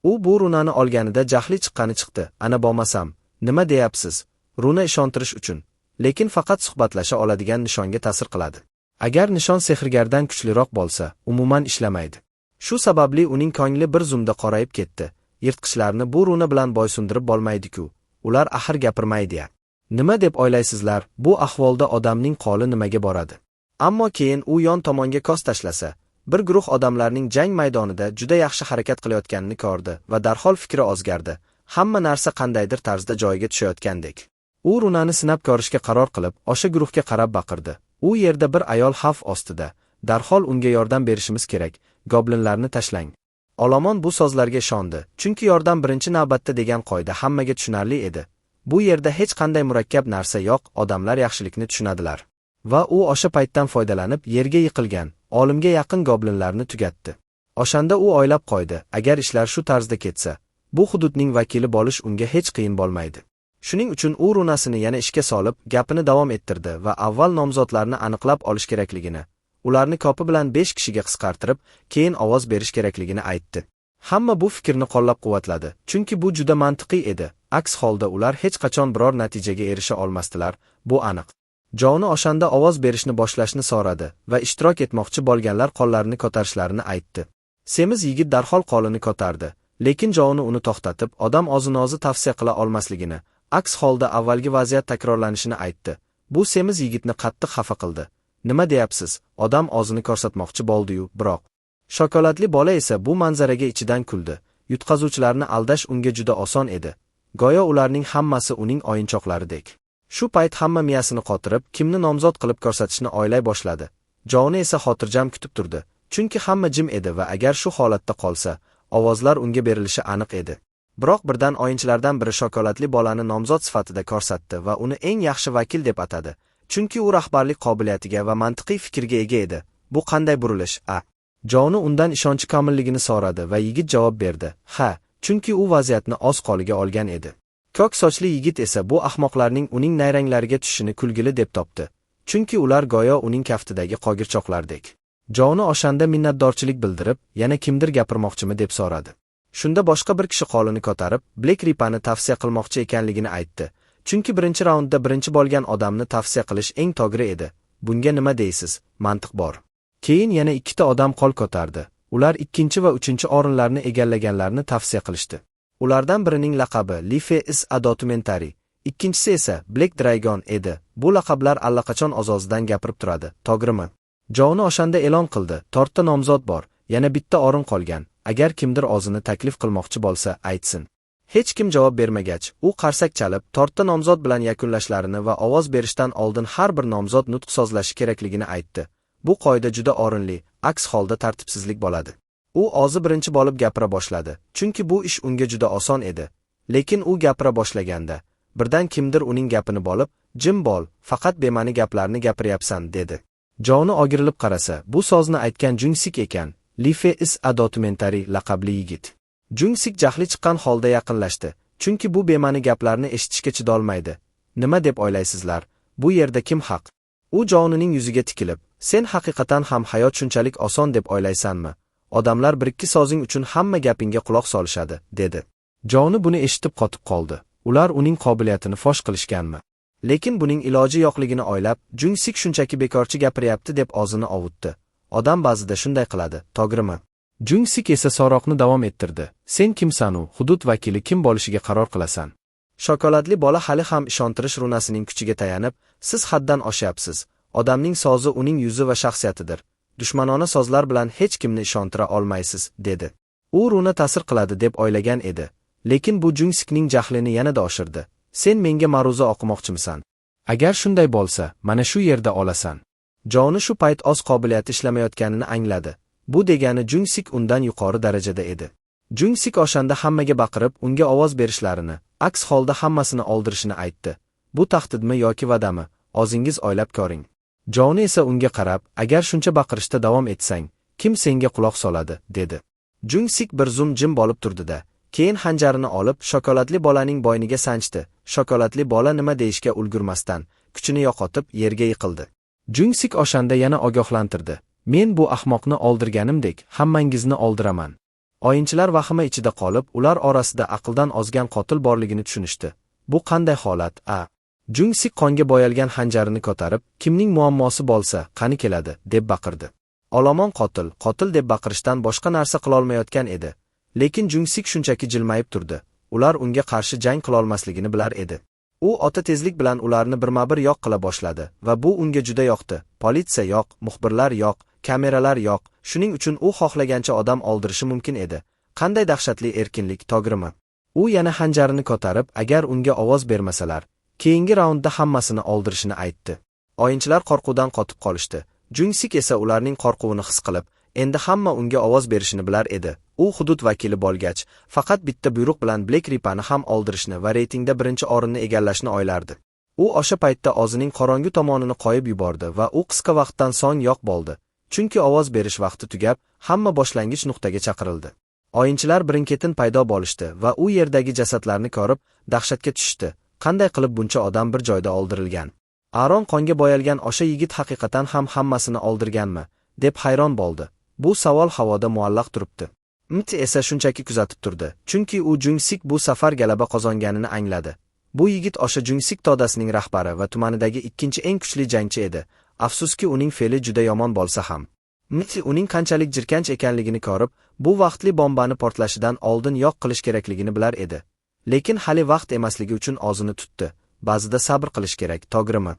U bu runani olganida jahli chiqqani chiqdi, ana bo'lmasam, nima deyapsiz? Runa ishontirish uchun, lekin faqat suhbatlasha oladigan nishonga ta'sir qiladi. Agar nishon sehrgardan kuchliroq bo'lsa, umuman ishlamaydi. Shu sababli uning ko'ngli bir zumda qorayib ketdi. Yirtqichlarni bu runa bilan boysundirib bo'lmaydi-ku. Ular axir gapirmaydi-ya. Nima deb o'ylaysizlar, bu ahvolda odamning qo'li nimaga boradi? Ammo keyin u yon tomonga ko'z tashlasa, bir guruh odamlarning jang maydonida juda yaxshi harakat qilayotganini ko'rdi va darhol fikri o'zgardi. Hamma narsa qandaydir tarzda joyiga tushayotgandek. U runani sinab ko'rishga qaror qilib, o'sha guruhga qarab baqirdi. U yerda bir ayol xavf ostida. Darhol unga yordam berishimiz kerak. Goblinlarni tashlang. Olomon bu so'zlarga ishondi, chunki yordam birinchi navbatda degan qoida hammaga tushunarli edi. Bu yerda hech qanday murakkab narsa yo'q, odamlar yaxshilikni tushunadilar. Va u o'sha paytdan foydalanib, yerga yiqilgan, olimga yaqin goblinlarni tugatdi. O'shanda u o'ylab qo'ydi, agar ishlar shu tarzda ketsa, bu hududning vakili bo'lish unga hech qiyin bo'lmaydi. Shuning uchun u runasini yana ishga solib, gapini davom ettirdi va avval nomzodlarni aniqlab olish kerakligini, ularni ko'pi bilan 5 kishiga qisqartirib, keyin ovoz berish kerakligini aytdi. Hamma bu fikrni qo'llab-quvvatladi, chunki bu juda mantiqiy edi. Aks holda ular hech qachon biror natijaga erisha olmasdilar, bu aniq. Joni o'shanda ovoz berishni boshlashni so'radi va ishtirok etmoqchi bo'lganlar qo'llarini ko'tarishlarini aytdi. Semiz yigit darhol qo'lini ko'tardi, lekin Joni uni to'xtatib, odam o'zini o'zi tavsiya qila olmasligini, aks holda avvalgi vaziyat takrorlanishini aytdi. Bu semiz yigitni qattiq xafa qildi. Nima deyapsiz? Odam o'zini ko'rsatmoqchi bo'ldi-yu, biroq. Shokoladli bola esa bu manzaraga ichidan kuldi. Yutqazuvchilarni aldash unga juda oson edi. Go'yo ularning hammasi uning o'yinchoqlaridek. Shu payt hamma miyasini qotirib, kimni nomzod qilib ko'rsatishni o'ylay boshladi. Joni esa xotirjam kutib turdi. Chunki hamma jim edi va agar shu holatda qolsa, ovozlar unga berilishi aniq edi. Biroq birdan o'yinchilardan biri shokoladli bolani nomzod sifatida ko'rsatdi va uni eng yaxshi vakil deb atadi. Chunki u rahbarlik qobiliyatiga va mantiqiy fikrga ega edi. Bu qanday burilish, a? Joni undan ishonchi komilligini so'radi va yigit javob berdi. Ha, chunki u vaziyatni oz qo'liga olgan edi. Ko'k sochli yigit esa bu ahmoqlarning uning nayranglariga tushishini kulgili deb topdi. Chunki ular go'yo uning kaftidagi qogirchoqlardek. Joni o'shanda minnatdorchilik bildirib, yana kimdir gapirmoqchimi deb so'radi. Shunda boshqa bir kishi qo'lini ko'tarib, Black Ripani tavsiya qilmoqchi ekanligini aytdi. Chunki birinchi raundda birinchi bo'lgan odamni tavsiya qilish eng to'g'ri edi. Bunga nima deysiz? Mantiq bor. Keyin yana ikkita odam qo'l ko'tardi. Ular ikkinchi va uchinchi o'rinlarni egallaganlarni tavsiya qilishdi. Ulardan birining laqabi Life is a Documentary, ikkinchisi esa Black Dragon edi. Bu laqablar allaqachon o'z-o'zidan gapirib turadi, to'g'rimi? Joni o'shanda e'lon qildi, to'rtta nomzod bor, yana bitta o'rin qolgan. Agar kimdir o'zini taklif qilmoqchi bo'lsa, aytsin. Hech kim javob bermagach, u qarsak chalib, to'rtta nomzod bilan yakunlashlarini va ovoz berishdan oldin har bir nomzod nutq so'zlashi kerakligini aytdi. Bu qoida juda o'rinli, aks holda tartibsizlik bo'ladi. U o'zi birinchi bo'lib gapira boshladi, chunki bu ish unga juda oson edi. Lekin u gapira boshlaganda, birdan kimdir uning gapini bo'lib, "Jim bo'l, faqat bema'ni gaplarni gapiryapsan" dedi. Joni o'girilib qarasa, bu so'zni aytgan Jungsik ekan, Life is a Documentary laqabli yigit. Jungsik jahli chiqqan holda yaqinlashdi, chunki bu bema'ni gaplarni eshitishga chidolmaydi. Nima deb o'ylaysizlar? Bu yerda kim haq? U Jonining yuziga tikilib, "Sen haqiqatan ham hayot shunchalik oson deb o'ylaysanmi? Odamlar bir-ikki so'zing uchun hamma gapingga quloq solishadi" dedi. Joni buni eshitib qotib qoldi. Ular uning qobiliyatini fosh qilishganmi? Lekin buning iloji yo'qligini o'ylab, Jungsik shunchaki bekorchi gapiryapti deb o'zini ovutdi. Odam ba'zida shunday qiladi, to'g'rimi? Jungsik esa so'roqni davom ettirdi. Sen kimsan-u, hudud vakili kim bo'lishiga qaror qilasan? Shokoladli bola hali ham ishontirish runasining kuchiga tayanib, siz haddan oshyapsiz. Odamning so'zi uning yuzi va shaxsiyatidir. Dushmanona so'zlar bilan hech kimni ishontira olmaysiz, dedi. U runa ta'sir qiladi deb o'ylagan edi. Lekin bu Jungsikning jahlini yanada oshirdi. Sen menga ma'ruza o'qimoqchimisan? Agar shunday bo'lsa, mana shu yerda olasan. Joni shu payt o'z qobiliyati ishlamayotganini angladi. Bu degani Jungsik undan yuqori darajada edi. Jungsik o'shanda hammaga baqirib, unga ovoz berishlarini, aks holda hammasini oldirishini aytdi. Bu tahdidmi yoki va'dami? O'zingiz o'ylab ko'ring. Joni esa unga qarab, agar shuncha baqirishda davom etsang, kim senga quloq soladi, dedi. Jungsik bir zum jim bo'lib turdi-da, keyin xanjarini olib, shokoladli bolaning bo'yniga sanchdi. Shokoladli bola nima deyishga ulgurmasdan, kuchini yo'qotib, yerga yiqildi. Jungsik o'shanda yana ogohlantirdi. Men bu ahmoqni oldirganimdek, hammangizni oldiraman. Oyinchilar vahima ichida qolib, ular orasida aqldan ozgan qotil borligini tushunishdi. Bu qanday holat, a? Jung Sik qonga bo'yalgan xanjarini ko'tarib, kimning muammosi bo'lsa, qani keladi, deb baqirdi. Olomon qotil, qotil deb baqirishdan boshqa narsa qilolmayotgan edi. Lekin Jung Sik shunchaki jilmayib turdi. Ular unga qarshi jang qilolmasligini bilar edi. U ota tezlik bilan ularni birma-bir yo'q qila boshladi va bu unga juda yoqdi. Politsiya yo'q, muxbirlar yo'q, kameralar yo'q. Shuning uchun u xohlagancha odam oldirishi mumkin edi. Qanday dahshatli erkinlik, to'g'rimi? U yana xanjarini ko'tarib, agar unga ovoz bermasalar, keyingi raundda hammasini oldirishini aytdi. O'yinchilar qo'rquvdan qotib qolishdi. Jung Sik esa ularning qo'rquvini his qilib, endi hamma unga ovoz berishini bilar edi. U hudud vakili bo'lgach, faqat bitta buyruq bilan Black Ripani ham oldirishni va reytingda birinchi o'rinni egallashni o'ylardi. U o'sha paytda o'zining qorong'u tomonini qo'yib yubordi va u qisqa vaqtdan so'ng yo'q bo'ldi. Chunki ovoz berish vaqti tugab, hamma boshlang'ich nuqtaga chaqirildi. O'yinchilar birin-ketin paydo bo'lishdi va u yerdagi jasadlarni ko'rib, dahshatga tushishdi. Qanday qilib buncha odam bir joyda oldirilgan? Aaron qonga bo'yalgan o'sha yigit haqiqatan ham hammasini oldirganmi, deb hayron bo'ldi. Bu savol havoda muallaq turibdi. Mt esa shunchaki kuzatib turdi, chunki u Jung Sik bu safar g'alaba qozonganini angladi. Bu yigit o'sha Jung Sik todasining rahbari va tumanidagi ikkinchi eng kuchli jangchi edi. Afsuski, uning fe'li juda yomon bo'lsa ham. Mt uning qanchalik jirkanch ekanligini ko'rib, bu vaqtli bombani portlashidan oldin yo'q qilish kerakligini bilar edi. Lekin hali vaqt emasligi uchun o'zini tutdi. Ba'zida sabr qilish kerak, to'g'rimi?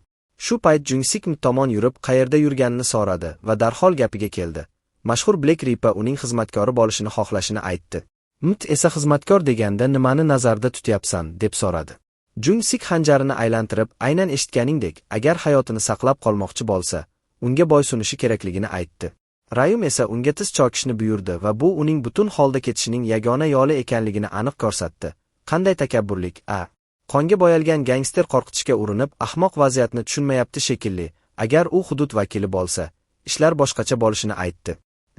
Shu payt Jung Sik tomon yurib, qayerda yurganini so'radi va darhol gapiga keldi. Mashhur Black Ripa uning xizmatkori bo'lishini xohlashini aytdi. Mt esa xizmatkor deganda nimani nazarda tutyapsan, deb so'radi. Jung Sik xanjarini aylantirib, aynan eshitganingdek, agar hayotini saqlab qolmoqchi bo'lsa, unga boysunishi kerakligini aytdi. Rayum esa unga tiz cho'kishni buyurdi va bu uning butun holda ketishining yagona yo'li ekanligini aniq ko'rsatdi. Qanday takabburlik, a? Qonga bo'yalgan gangster qo'rqitishga urinib, ahmoq vaziyatni tushunmayapti shekilli. Agar u hudud vakili bo'lsa, ishlar boshqacha bo'lishini aytdi.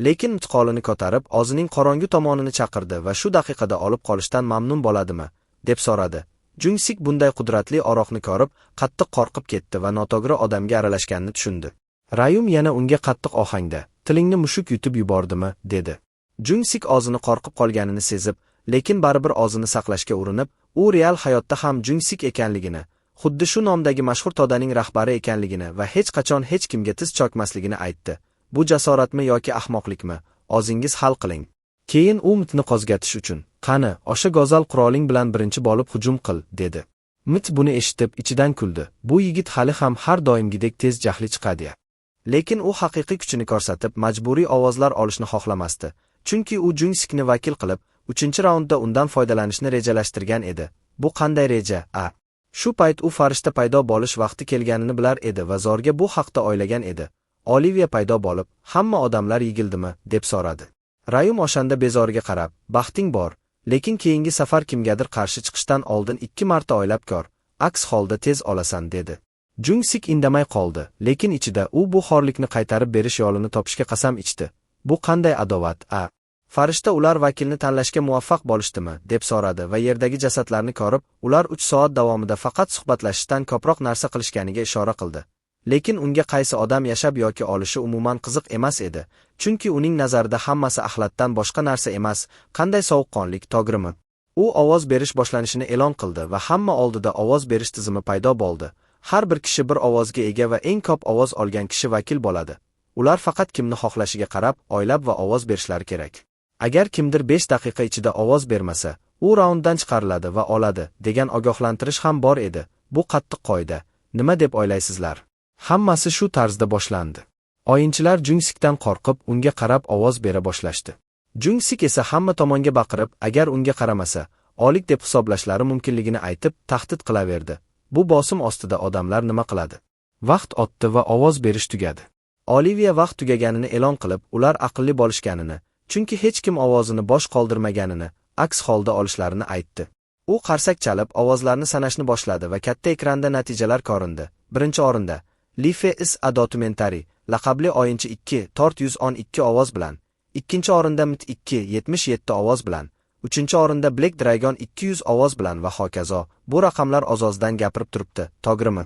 Lekin qo'lini ko'tarib, o'zining qorong'u tomonini chaqirdi va shu daqiqada olib qolishdan mamnun bo'ladimi, deb so'radi. Jung Sik bunday qudratli aroqni ko'rib, qattiq qo'rqib ketdi va noto'g'ri odamga aralashganini tushundi. Rayum yana unga qattiq ohangda, tilingni mushuk yutib yubordimi, dedi. Jung Sik o'zini qo'rqib qolganini sezib, lekin baribir o'zini saqlashga urinib, u real hayotda ham Jung Sik ekanligini, xuddi shu nomdagi mashhur todaning rahbari ekanligini va hech qachon hech kimga tiz cho'kmasligini aytdi. Bu jasoratmi yoki ahmoqlikmi? O'zingiz hal qiling. Keyin u Mtni qo'zg'atish uchun, qani, o'sha go'zal quroling bilan birinchi bo'lib hujum qil, dedi. Mt buni eshitib, ichidan kuldi. Bu yigit hali ham har doimgidek tez jahli chiqadi. Lekin u haqiqiy kuchini ko'rsatib, majburiy ovozlar olishni xohlamasdi. Chunki u Jung Sikni vakil qilib, 3-raundda undan foydalanishni rejalashtirgan edi. Bu qanday reja, a? Shu payt u farishta paydo bo'lish vaqti kelganini bilar edi va zorga bu haqda o'ylagan edi. Olivia paydo bo'lib, hamma odamlar yig'ildimi, deb so'radi. Rayum o'shanda bezoriga qarab, baxting bor, lekin keyingi safar kimgadir qarshi chiqishdan oldin 2 marta o'ylab ko'r, aks holda tez olasan, dedi. Jung Sik indamay qoldi, lekin ichida u bu xorlikni qaytarib berish yo'lini topishga qasam ichdi. Bu qanday adovat, a? Farishta ular vakilni tanlashga muvaffaq bo'lishdimi, deb so'radi va yerdagi jasadlarni ko'rib, ular 3 soat davomida faqat suhbatlashishdan ko'proq narsa qilishganiga ishora qildi. Lekin unga qaysi odam yashab yoki olishi umuman qiziq emas edi, chunki uning nazarida hammasi axlatdan boshqa narsa emas. Qanday sovuqqonlik, to'g'rimi? U ovoz berish boshlanishini e'lon qildi va hamma oldida ovoz berish tizimi paydo bo'ldi. Har bir kishi bir ovozga ega va eng ko'p ovoz olgan kishi vakil bo'ladi. Ular faqat kimni xohlashiga qarab, oylab va ovoz berishlari kerak. Agar kimdir 5 daqiqa ichida ovoz bermasa, u raunddan chiqariladi va oladi, degan ogohlantirish ham bor edi. Bu qattiq qoida. Nima deb o'ylaysizlar? Hammasi shu tarzda boshlandi. O'yinchilar Jung Sikdan qo'rqib, unga qarab ovoz bera boshlashdi. Jung Sik esa hamma tomonga baqirib, agar unga qaramasa, olik deb hisoblashlari mumkinligini aytib, tahdid qilaverdi. Bu bosim ostida odamlar nima qiladi? Vaqt o'tdi va ovoz berish tugadi. Olivia vaqt tugaganini e'lon qilib, ular aqlli bo'lishganini, chunki hech kim ovozini bosh qoldirmaganini, aks holda olishlarini aytdi. U qarsak chalib, ovozlarni sanashni boshladi va katta ekranda natijalar ko'rindi. Birinchi o'rinda Life is a documentary laqabli o'yinchi 2 412 ovoz bilan, ikkinchi o'rinda Mt 2 77 ovoz bilan, uchinchi o'rinda Black Dragon 200 ovoz bilan va hokazo. Bu raqamlar oz-ozdan gapirib turibdi, to'g'rimi?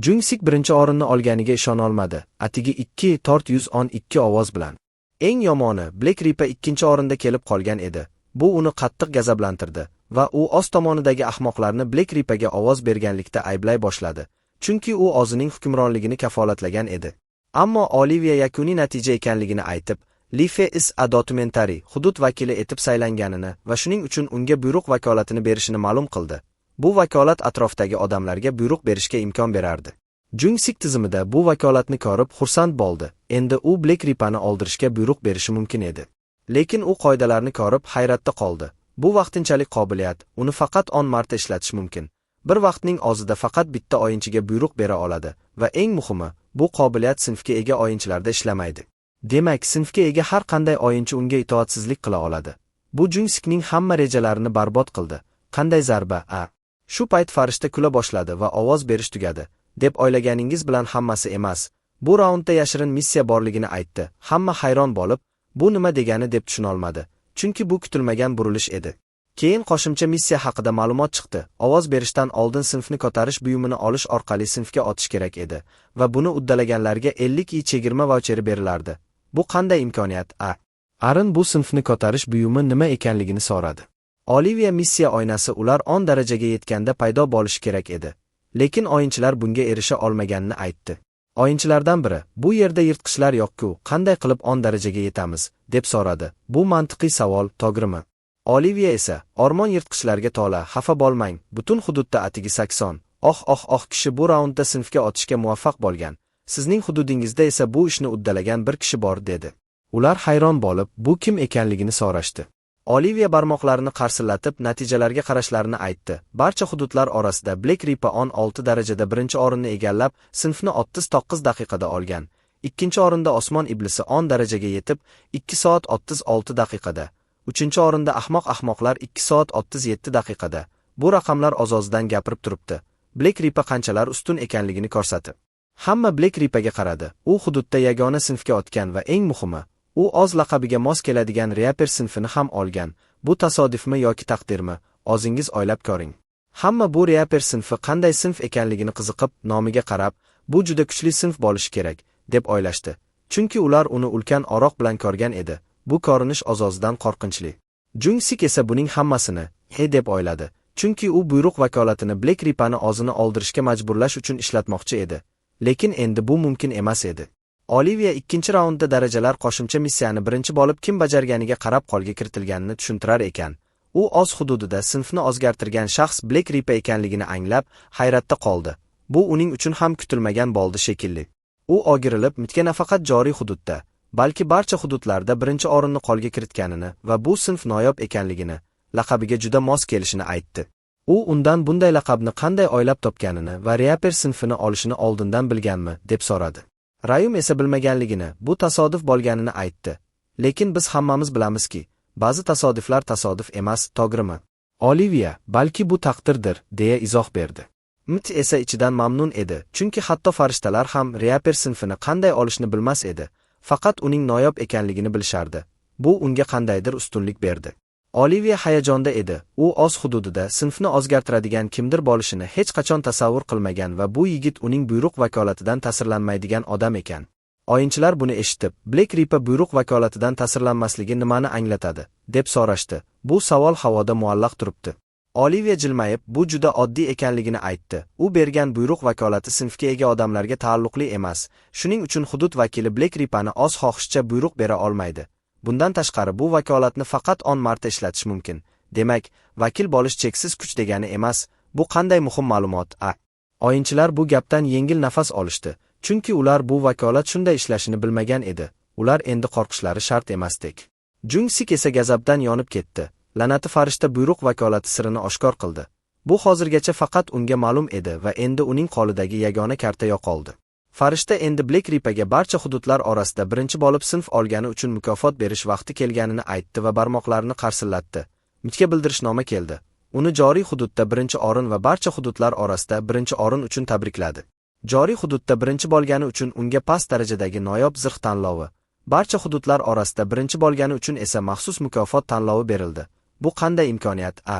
Jung Sik birinchi o'rinni olganiga ishona olmadi. Atigi 2 412 ovoz bilan. Eng yomoni, Black Ripa ikkinchi o'rinda kelib qolgan edi. Bu uni qattiq g'azablantirdi va u o'z tomonidagi ahmoqlarni Black Ripaga ovoz berganlikda ayblay boshladi. Chunki u o'zining hukmronligini kafolatlagan edi. Ammo Olivia yakuniy natija ekanligini aytib, Life is a documentary hudud vakili etib saylanganini va shuning uchun unga buyruq vakolatini berishini ma'lum qildi. Bu vakolat atrofdagi odamlarga buyruq berishga imkon berardi. Jung-sik tizimida bu vakolatni ko'rib xursand bo'ldi. Endi u Black Ripani oldirishga buyruq berishi mumkin edi. Lekin u qoidalarni ko'rib hayratda qoldi. Bu vaqtinchalik qobiliyat, uni faqat 10 marta ishlatish mumkin. Bir vaqtning o'zida faqat bitta o'yinchiga buyruq bera oladi va eng muhimi, bu qobiliyat sinfga ega o'yinchilarda ishlamaydi. Demak, sinfga ega har qanday o'yinchi unga itoatsizlik qila oladi. Bu Jung-sikning hamma rejalarini barbod qildi. Qanday zarba, a? Shu payt farishta kula boshladi va ovoz berish tugadi. Deb o'ylaganingiz bilan hammasi emas. Bu raundda yashirin missiya borligini aytdi. Hamma hayron bo'lib, bu nima degani deb tushunolmadi. Chunki bu kutilmagan burilish edi. Keyin qo'shimcha missiya haqida ma'lumot chiqdi. Ovoz berishdan oldin sinfni ko'tarish buyumini olish orqali sinfga otish kerak edi va buni uddalaganlarga 50 i chegirma vaucheri berilardi. Bu qanday imkoniyat, a? Arin bu sinfni ko'tarish buyumi nima ekanligini so'radi. Olivia missiya oynasi ular 10 darajaga yetganda paydo bo'lishi kerak edi. Lekin o'yinchilar bunga erisha olmaganini aytdi. O'yinchilardan biri, "Bu yerda yirtqichlar yo'q-ku, qanday qilib 10 darajaga yetamiz?" deb so'radi. Bu mantiqiy savol, to'g'rimi? Olivia esa, "O'rmon yirtqichlarga to'la, xafa bo'lmang, butun hududda atigi 80, oh oh oh kishi bu raundda sinfga otishga muvaffaq bo'lgan. Sizning hududingizda esa bu ishni uddalagan bir kishi bor" dedi. Ular hayron bo'lib, bu kim ekanligini so'rashdi. Olivia barmoqlarini qarsillatib, natijalarga qarashlarini aytdi. Barcha hududlar orasida Black Ripa 16 darajada birinchi o'rinni egallab, sinfni 39 daqiqada olgan. Ikkinchi o'rinda Osmon iblisi 10 darajaga yetib, 2 soat 36 daqiqada. Uchinchi o'rinda ahmoq ahmoqlar 2 soat 37 daqiqada. Bu raqamlar o'z-o'zidan gapirib turibdi. Black Ripa qanchalar ustun ekanligini ko'rsatib. Hamma Black Ripaga qaradi. U hududda yagona sinfga otgan va eng muhimi, u o'z laqabiga mos keladigan Reaper sinfini ham olgan. Bu tasodifmi yoki taqdirmi? O'zingiz o'ylab ko'ring. Hamma bu Reaper sinfi qanday sinf ekanligini qiziqib, nomiga qarab, bu juda kuchli sinf bo'lishi kerak, deb o'ylashdi. Chunki ular uni ulkan o'roq bilan ko'rgan edi. Bu ko'rinish o'z-o'zidan qo'rqinchli. Jung-sik esa buning hammasini he deb o'yladi. Chunki u buyruq vakolatini Black Ripani o'zini oldirishga majburlash uchun ishlatmoqchi edi. Lekin endi bu mumkin emas edi. Olivia ikkinchi raundda darajalar qo'shimcha missiyani birinchi bo'lib kim bajarganiga qarab qo'lga kiritilganini tushuntirar ekan. U o'z hududida sinfni o'zgartirgan shaxs Black Ripa ekanligini anglab, hayratda qoldi. Bu uning uchun ham kutilmagan bo'ldi shekilli. U o'girilib, Mitga nafaqat joriy hududda, balki barcha hududlarda birinchi o'rinni qo'lga kiritganini va bu sinf noyob ekanligini, laqabiga juda mos kelishini aytdi. U undan bunday laqabni qanday o'ylab topganini va Reaper sinfini olishini oldindan bilganmi, deb so'radi. Rayum esa bilmaganligini, bu tasodif bo'lganini aytdi. Lekin biz hammamiz bilamizki, ba'zi tasodiflar tasodif emas, to'g'rimi? Olivia, balki bu taqdirdir, deya izoh berdi. Mt esa ichidan mamnun edi, chunki hatto farishtalar ham Reaper sinfini qanday olishni bilmas edi. Faqat uning noyob ekanligini bilishardi. Bu unga qandaydir ustunlik berdi. Olivia hayajonda edi. U o'z hududida sinfni o'zgartiradigan kimdir bo'lishini hech qachon tasavvur qilmagan va bu yigit uning buyruq vakolatidan ta'sirlanmaydigan odam ekan. O'yinchilar buni eshitib, Black Ripa buyruq vakolatidan ta'sirlanmasligi nimani anglatadi, deb so'rashdi. Bu savol havoda muallaq turibdi. Olivia jilmayib, bu juda oddiy ekanligini aytdi. U bergan buyruq vakolati sinfga ega odamlarga taalluqli emas. Shuning uchun hudud vakili Black Ripani o'z xohishicha buyruq bera olmaydi. Bundan tashqari bu vakolatni faqat 10 marta ishlatish mumkin. Demak, vakil bo'lish cheksiz kuch degani emas. Bu qanday muhim ma'lumot, a? O'yinchilar bu gapdan yengil nafas olishdi. Chunki ular bu vakolat shunday ishlashini bilmagan edi. Ular endi qo'rqishlari shart emasdek. Jung-sik esa g'azabdan yonib ketdi. La'nati farishta buyruq vakolati sirini oshkor qildi. Bu hozirgacha faqat unga ma'lum edi va endi uning qo'lidagi yagona karta yo'qoldi. Farishta endi Black Ripaga barcha hududlar orasida birinchi bo'lib sinf olgani uchun mukofot berish vaqti kelganini aytdi va barmoqlarini qarsillatdi. Mitga bildirishnoma keldi. Uni joriy hududda birinchi o'rin va barcha hududlar orasida birinchi o'rin uchun tabrikladi. Joriy hududda birinchi bo'lgani uchun unga past darajadagi noyob zirh tanlovi, barcha hududlar orasida birinchi bo'lgani uchun esa maxsus mukofot tanlovi berildi. Bu qanday imkoniyat, a?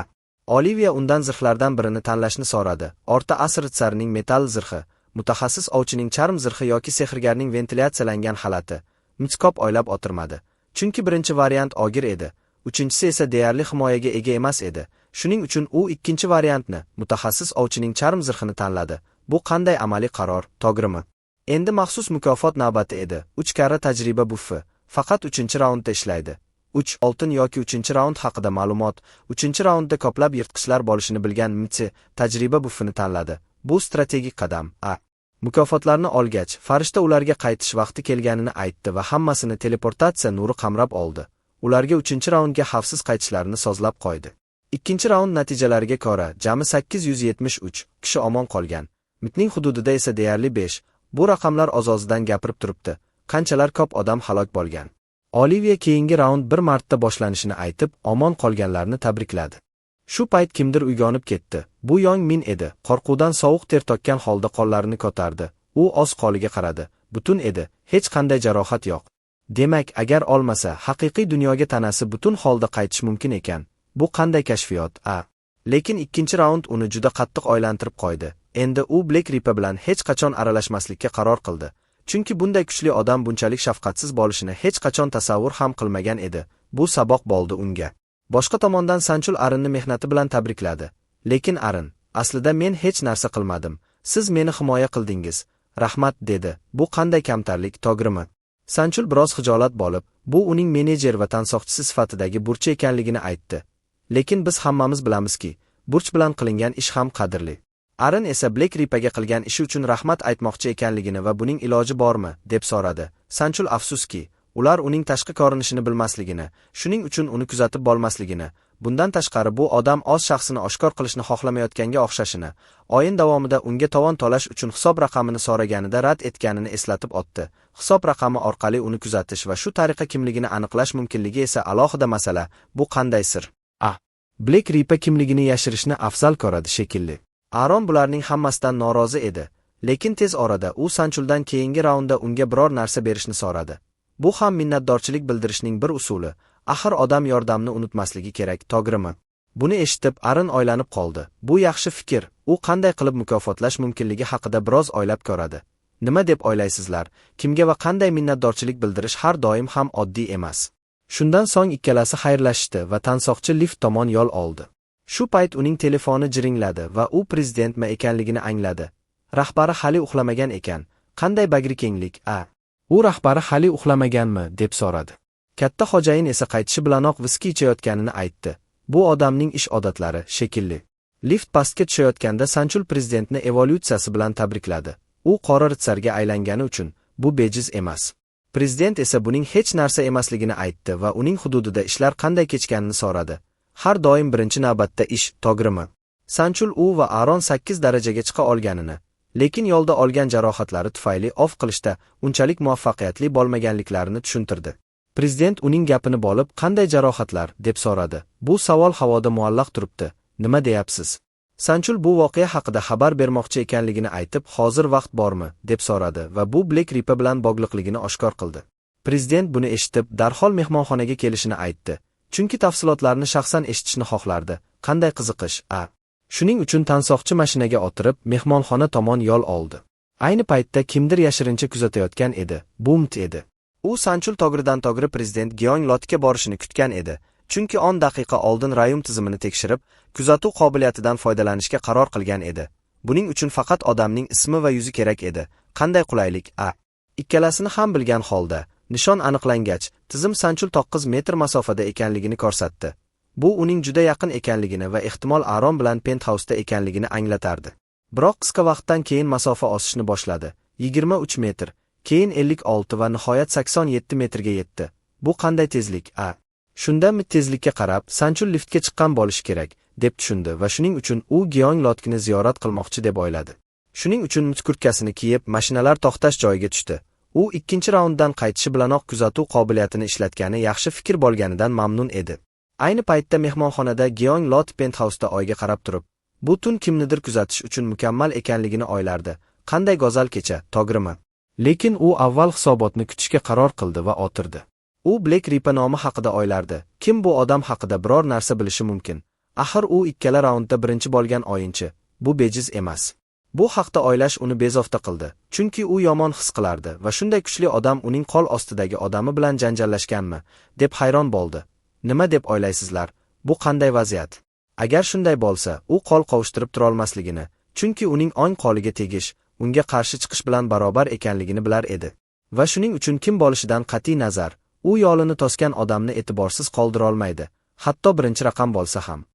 Olivia undan zirhlardan birini tanlashni so'radi. O'rta asr ritsarining metall zirhi, mutaxassis ovchining charm zirhi yoki sehrgarning ventilyatsiyalangan xalati. Mitskop o'ylab o'tirmadi. Chunki birinchi variant og'ir edi, uchinchisi esa deyarli himoyaga ega emas edi. Shuning uchun u ikkinchi variantni, mutaxassis ovchining charm zirhini tanladi. Bu qanday amaliy qaror, to'g'rimi? Endi maxsus mukofot navbati edi. 3 karra tajriba buffi. Faqat 3-raundda ishlaydi. 3 oltin yoki 3-raund haqida ma'lumot. 3-raundda ko'plab yirtqichlar bo'lishini bilgan Mtsi tajriba buffini tanladi. Bu strategik qadam. A. Mukofotlarni olgach, farishta ularga qaytish vaqti kelganini aytdi va hammasini teleportatsiya nuri qamrab oldi. Ularga 3-raundga xavfsiz qaytishlarini sozlab qo'ydi. 2-raund natijalariga ko'ra, jami 873 kishi omon qolgan. Mitning hududida esa deyarli 5. Bu raqamlar oz-ozdan gapirib turibdi. Qanchalar ko'p odam halok bo'lgan. Oliviya keyingi raund bir marta boshlanishini aytib, omon qolganlarni tabrikladi. Shu payt kimdir uyg'onib ketdi. Bu Yong Min edi. Qo'rquvdan sovuq ter to'kkan holda qo'llarini ko'tardi. U oz qo'liga qaradi. Butun edi, hech qanday jarohat yo'q. Demak, agar olmasa, haqiqiy dunyoga tanasi butun holda qaytish mumkin ekan. Bu qanday kashfiyot, a? Lekin 2-raund uni juda qattiq aylantirib qo'ydi. Endi u Black Reaper bilan hech qachon aralashmaslikka qaror qildi. Chunki bunday kuchli odam bunchalik shafqatsiz bo'lishini hech qachon tasavvur ham qilmagan edi. Bu saboq bo'ldi unga. Boshqa tomondan Sanchul Arinni mehnati bilan tabrikladi. Lekin Arin, aslida men hech narsa qilmadim. Siz meni himoya qildingiz. Rahmat, dedi. Bu qanday kamtarlik, to'g'rimi? Sanchul biroz xijolat bo'lib, bu uning menejer va tansoqchisi sifatidagi burchi ekanligini aytdi. Lekin biz hammamiz bilamizki, burch bilan qilingan ish ham qadrli. Arin esa Black Reaperga qilgan ishi uchun rahmat aytmoqchi ekanligini va buning iloji bormi, deb so'radi. Sanchul afsuski, ular uning tashqi ko'rinishini bilmasligini, shuning uchun uni kuzatib bo'lmasligini, bundan tashqari bu odam o'z shaxsini oshkor qilishni xohlamayotganga o'xshashini, o'yin davomida unga tovon to'lash uchun hisob raqamini so'raganida rad etganini eslatib o'tdi. Hisob raqami orqali uni kuzatish va shu tariqa kimligini aniqlash mumkinligi esa alohida masala. Bu qanday sir? A. Black Reaper kimligini yashirishni afzal ko'radi shekilli. Aaron bularning hammasidan norozi edi, lekin tez orada u Sanchuldan keyingi raundda unga biror narsa berishni so'radi. Bu ham minnatdorchilik bildirishning bir usuli. Axir odam yordamni unutmasligi kerak, to'g'rimi? Buni eshitib, Arin o'ylanib qoldi. Bu yaxshi fikr. U qanday qilib mukofotlash mumkinligi haqida biroz o'ylab ko'radi. Nima deb o'ylaysizlar? Kimga va qanday minnatdorchilik bildirish har doim ham oddiy emas. Shundan so'ng ikkalasi xayrlashdi va tansoqchi lift tomon yo'l oldi. Shu payt uning telefoni jiringladi va u prezident ma ekanligini angladi. Rahbari hali uxlamagan ekan. Qanday bagrikenglik, a? U rahbari hali uxlamaganmi, deb so'radi. Katta xo'jayin esa qaytishi bilanoq viski ichayotganini aytdi. Bu odamning ish odatlari, shekilli. Lift pastga tushayotganda Sanchul prezidentni evolyutsiyasi bilan tabrikladi. U qora ritsarga aylangani uchun bu bejiz emas. Prezident esa buning hech narsa emasligini aytdi va uning hududida ishlar qanday kechganini so'radi. Har doim birinchi navbatda ish, to'g'rimi? Sanchul u va Aaron 8 darajaga chiqa olganini, lekin yo'lda olgan jarohatlari tufayli ov qilishda unchalik muvaffaqiyatli bo'lmaganliklarini tushuntirdi. Prezident uning gapini bo'lib, qanday jarohatlar, deb so'radi. Bu savol havoda muallaq turibdi. Nima deyapsiz? Sanchul bu voqea haqida xabar bermoqchi ekanligini aytib, hozir vaqt bormi, deb so'radi va bu Black Reaper bilan bog'liqligini oshkor qildi. Prezident buni eshitib, darhol mehmonxonaga kelishini aytdi. Chunki tafsilotlarni shaxsan eshitishni xohlardi. Qanday qiziqish, a? Shuning uchun tansoqchi mashinaga o'tirib, mehmonxona tomon yo'l oldi. Ayni paytda kimdir yashirincha kuzatayotgan edi. Bu Mt edi. U Sanchul to'g'ridan to'g'ri prezident Gyong Lotga borishini kutgan edi. Chunki 10 daqiqa oldin Rayum tizimini tekshirib, kuzatuv qobiliyatidan foydalanishga qaror qilgan edi. Buning uchun faqat odamning ismi va yuzi kerak edi. Qanday qulaylik, a? Ikkalasini ham bilgan holda, nishon aniqlangach, tizim Sanchul 9 metr masofada ekanligini ko'rsatdi. Bu uning juda yaqin ekanligini va ehtimol Aaron bilan penthouse-da ekanligini anglatardi. Biroq qisqa vaqtdan keyin masofa osishni boshladi. 23 metr, keyin 56 va nihoyat 87 metrga yetdi. Bu qanday tezlik, a? Shunda tezlikka qarab, Sanchul liftga chiqqan bo'lishi kerak, deb tushundi va shuning uchun u Gyong Lotkini ziyorat qilmoqchi deb o'yladi. Shuning uchun kurtkasini kiyib, mashinalar to'xtash joyiga tushdi. U 2-raunddan qaytishi bilanoq kuzatuv qobiliyatini ishlatgani yaxshi fikr bo'lganidan mamnun edi. Ayni paytda mehmonxonada Gyong Lot penthouse-da oyga qarab turib, bu tun kimnidir kuzatish uchun mukammal ekanligini o'ylardi. Qanday go'zal kecha, to'g'rimi? Lekin u avval hisobotni kutishga qaror qildi va o'tirdi. U Black Reaper nomi haqida o'ylardi. Kim bu odam haqida biror narsa bilishi mumkin? Axir u ikkala raundda birinchi bo'lgan o'yinchi. Bu bejiz emas. Bu haqda o'ylash uni bezovta qildi, chunki u yomon his qilardi va shunday kuchli odam uning qo'l ostidagi odami bilan janjallashganmi, deb hayron bo'ldi. Nima deb o'ylaysizlar, bu qanday vaziyat? Agar shunday bo'lsa, u qo'l qovushtirib turolmasligini, chunki uning o'ng qo'liga tegish, unga qarshi chiqish bilan barobar ekanligini bilar edi. Va shuning uchun kim bo'lishidan qat'iy nazar, u yo'lini to'sgan odamni e'tiborsiz qoldirolmaydi, hatto birinchi raqam bo'lsa ham.